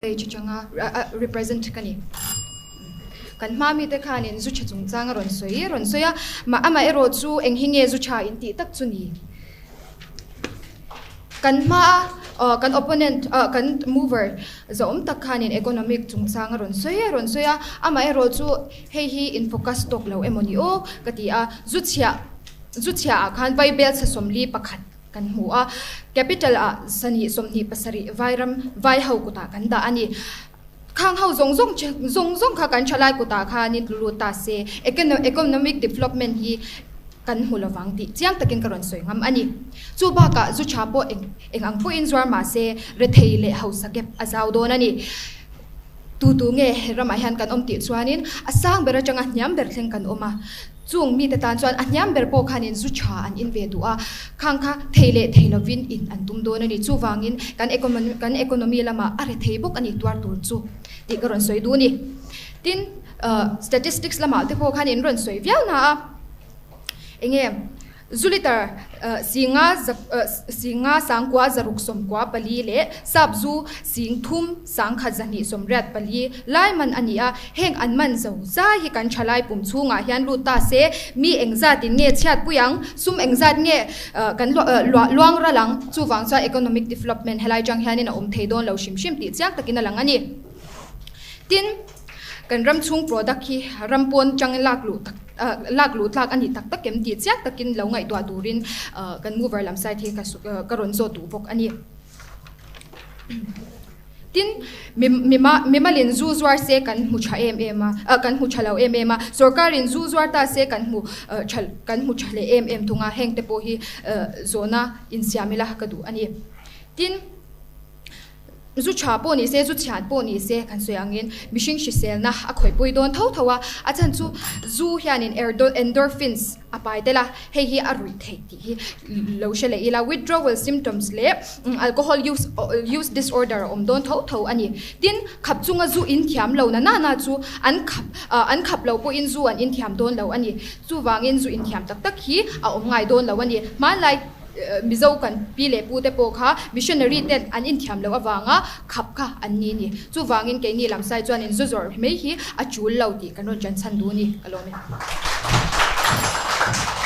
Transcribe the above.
Page atanga represent ka ni. Kan hma mite khanin zu tha chungchang a rawn sawi rawn sawi a, mah amaherawh chu eng hi nge zu tha in tih tak chu ni. Kan hma a kan opponent kan mover zawm tak khanin economic chungchang a rawn sawi rawn sawi a, amaherawh chu hei hi in focus tawk lo emaw ni aw ka ti a, zu chhiah zu chhiah ah khan Vaibel chhe 41 Kan hmu a, capital ah sahnih 27 vairam vai ho kutah kan dah a ni. Khang ho zawng zawng zawng zawng kha kan thalai kutah khanin tlu lut ta se, economic development hi kan hmu lovang tih chiang takin ka rawn sawi ngam a ni. Chu bakah zu tha pawh eng eng ang pawhin zuar mah se rethei leh hausa gap a zau dawn a ni. Tu tu nge he ramah hian kan awm tih chuanin a sang ber atanga hniam ber thleng kan awm a. Chung mite tan chuan a hniam ber pawh khanin zu tha an in ve duh a, khang kha thei leh thei lovin in an tum dawn a ni. Chuvangin kan kan economy lamah a re thei bawk a ni tuar tur chu tih ka rawn sawi duh a ni. Tin, statistics lamah te pawh khan in rawn sawi viau na a, enge Zu liter singa singa sangkua zaruk sawmkua pali leh sap zu sing thum sangkhat zahnih sawmriat pali lai man a ni a, heng an man zo zai hi kan thalai pum chhungah hian lut ta se mi engzatin nge chhiatpui ang, sum engzat nge kan luang ral ang, chuvang chuan economic development helai chang hianin a awm thei dawn lo hrim hrim tih chiang takin a lang a ni. Tin, kan ram chhung product hi ram pawn chang lak luh tak lak luh tlak a nih tak tak em tih chiang takin lo ngaihtuah turin kan mover lam side hi ka rawn zawt duh bawk a ni. Tin, mimalin zu zuar se kan hmu tha em em a, kan hmu tha lo em em a, sorkarin zu zuar ta se kan hmu tha kan hmu tha leh em em thung a, heng te pawh hi zawhna insiam ila ka duh a ni. Tin. Zu tha pawh ni se, zu chhiat pawh ni se kan sawi angin mihring hriselna a khawihpui dawn tho tho a, a chhan chu zu hianin endorphins a pai tel a, hei hi a ruih theih tih hi lo hre leh ila, withdrawal symptoms leh alcohol use use disorder a awm dawn tho tho a ni. Tin, khap chunga zu in thiam lo na nana chu an khap an khap lo pawhin zu an in thiam dawn lo a ni. Chuvangin zu in thiam tak tak hi a awm ngai dawn lo a ni. Hmanlai. Mizo kan pi leh pu te pawh kha missionary ten an inthiam loh avanga khap kha an ni ni. Chuvangin keini lam sai chuanin zu zawrh mai hi a tul lo tih kan rawn ṭan chhan duh a ni ka lawm e.